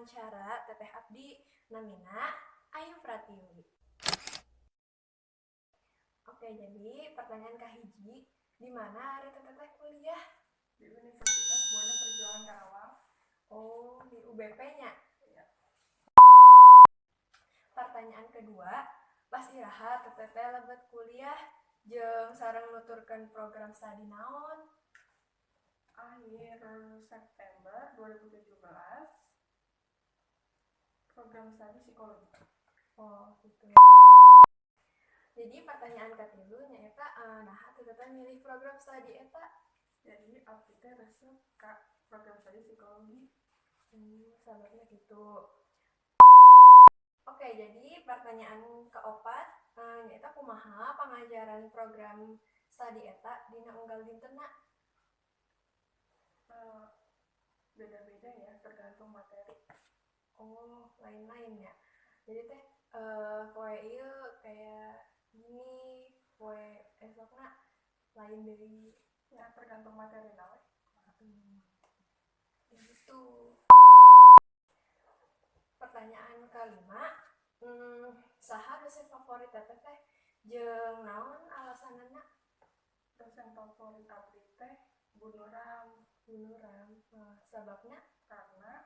ngawawancara Teteh abdi, namina Ayu Pratiwi. Oke, jadi pertanyaan kahiji, di mana ari Teteh teh kuliah? Di Universitas Buana Perjuangan Karawang. Oh, di UBP nya. Iya. Pertanyaan kedua, pas iraha Teteh teh lebet kuliah jeung sareng nuturkeun program studi naon? Akhir September 2017, program studi psikologi. Oh, gitu. Jadi pertanyaan katilu nyaeta naha Teteh teh milih program studi eta? Jadi abdi teh resep ka program studi psikologi. Sababnya gitu. Oke, jadi pertanyaan keopat nyaeta kumaha pangajaran program studi eta dina unggal dintenna? Beda-beda ya, tergantung materi. Oh, lain-lain ya. Jadi teh poe ieu kayak gini, poe esokna lain deui. Ya, tergantung materi we. Gitu. Pertanyaan kelima, saha dosen favorit Teteh teh jeung naon alasanana? Dosen favorit abdi teh Bu Nuram. Bu Nuram. Sababna? Karena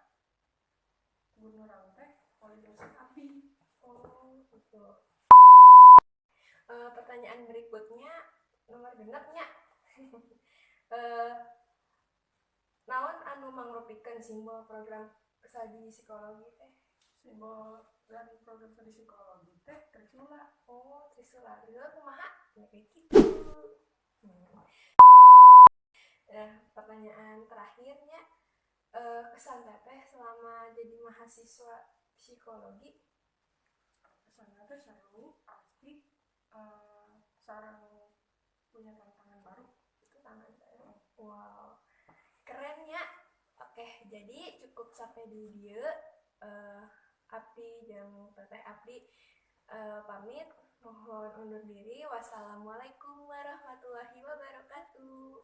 Bu Nuram teh wali dosen abdi. Oh, gitu. Pertanyaan berikutnya nomor 6 nya. Naon anu mangrupikeun simbol program studi psikologi teh? Simbol dari program studi psikologi teh trisula. Oh, trisula. Trisula kumaha? Ya kayak gitu. Nah, pertanyaan terakhirnya, kesan Teteh selama jadi mahasiswa psikologi? Kesannya teh seru, asik, sareng punya tantangan baru. Itu tangan saya. Wow, keren ya. Oke, jadi cukup sampai di dieu. Abdi jeung Teteh abdi pamit, mohon undur diri. Wassalamualaikum warahmatullahi wabarakatuh.